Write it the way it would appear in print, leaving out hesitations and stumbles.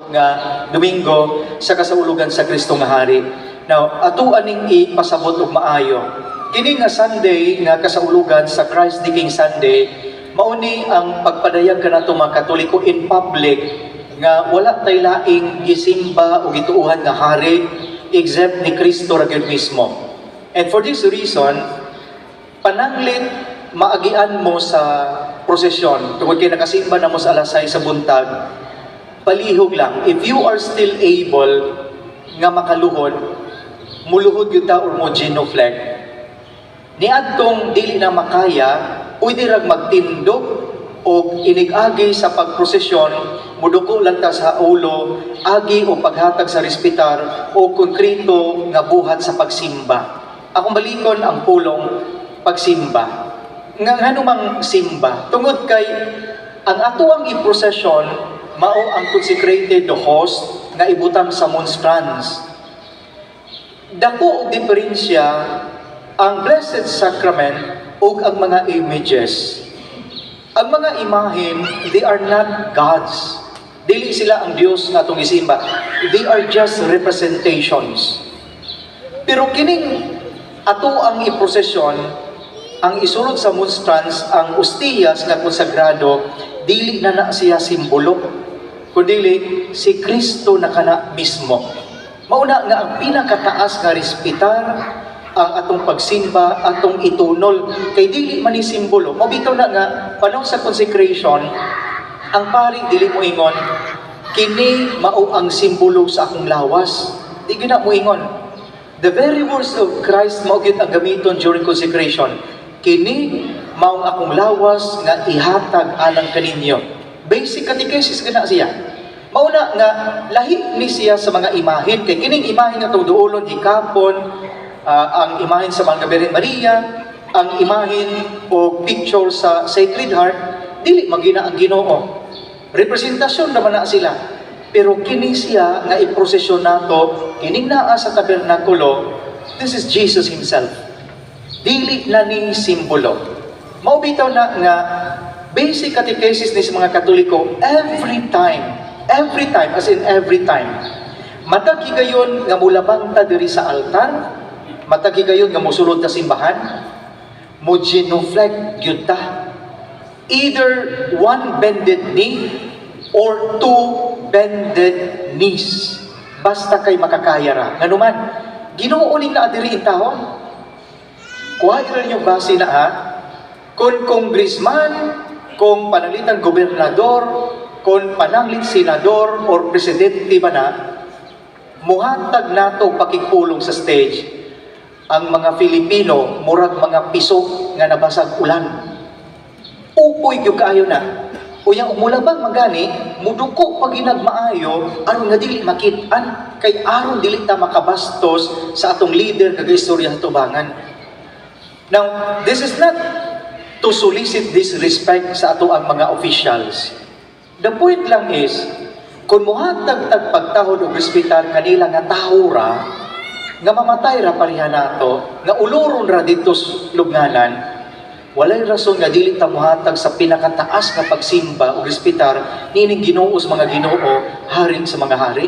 Nga Domingo sa kasaulugan sa Kristo nga Hari. Now, ato aning ipasabot og maayo. Kini nga Sunday nga kasaulugan sa Christ the King Sunday, mao ni ang pagpadayag kanato mga Katoliko in public nga wala tay laing gisimba o gituuhan nga hari except ni Kristo ra gyud mismo. And for this reason, pananglit maagian mo sa prosesyon, tungod kay nakasimba na mo sa alas 6 sa buntag, palihog lang, if you are still able nga makaluhod, muluhod gyud ta or mo genuflect. Niadtong dili na makaya, pwede rag magtindog o inig-agi sa pagprosesyon, muduko lang ta sa ulo, agi o paghatag sa respetar o konkreto nga buhat sa pagsimba. Akong balikon ang pulong pagsimba. Nga ngano mang simba? Tungod kay ang atoang i-procession mao ang consecrated host nga ibutang sa monstrance. Dako og diferensya ang Blessed Sacrament ug ang mga images. Ang mga imahen, they are not gods. Dili sila ang Dios nga atong isimba. They are just representations. Pero kining ato ang iprosesyon, ang isulod sa monstrance, ang ostiyas nga konsagrado, dili na na siya simbolo, kundili si Kristo na kana mismo. Mauna nga ang pinakataas nga respetar ang atong pagsimba, atong itunol, kay dili man ni simbolo. Mao bitaw na nga panahon sa consecration, ang pari dili mo ingon, "Kini mao ang simbolo sa akong lawas." Di gyud na mo ingon. The very words of Christ mao gyud ang gamiton during consecration. "Kini mao ang akong lawas nga ihatag alang kaninyo." Basic catechesis gana siya. Mauna nga lahi ni siya sa mga imahen, kay kining imahen nga duolon hikapon, ang imahen sa mga Birhen Maria, ang imahen o picture sa Sacred Heart, dili man gyud na ang Ginoo. Representasyon naman na sila. Pero kini siya nga iprosesyon nato, kining naa sa tabernakulo, this is Jesus himself. Dili na ni simbolo. Mao bitaw na nga basic catechesis ni sa mga Katoliko every time, as in every time. Matag higayon nga mulabang ta diri sa altar, matag higayon nga mosulod ta simbahan, mo genuflect gyud ta. Either one bended knee or two bended knees. Basta kay makakaya ra. Nganuman, Ginoo ning naa diri intawon. Kuha ra ninyo base na ha. Kung congressman, kung pananglitan gobernador, kung pananglit senador or presidente ba na, muhatag nato pakigpulong sa stage, ang mga Filipino murag mga piso nga nabasag ulan. Upoy gyud kaayo na. Unya umulabang magani, muduko pag maayo aron nga dili makit-an, kay aron dili ta makabastos sa atong leader nga gaistorya sa tubangan. Now, this is not to solicit disrespect sa ato ang mga officials. The point lang is, kung muhatag tag pagtahod og respetar kanila nga tawo ra, nga mamatay ra pareha nato, nga uloron ra didto sa lubnganan, walay rason nga dili ta muhatag sa pinakataas nga pagsimba o respetar niining Ginoo sa mga Ginoo, Hari sa mga hari.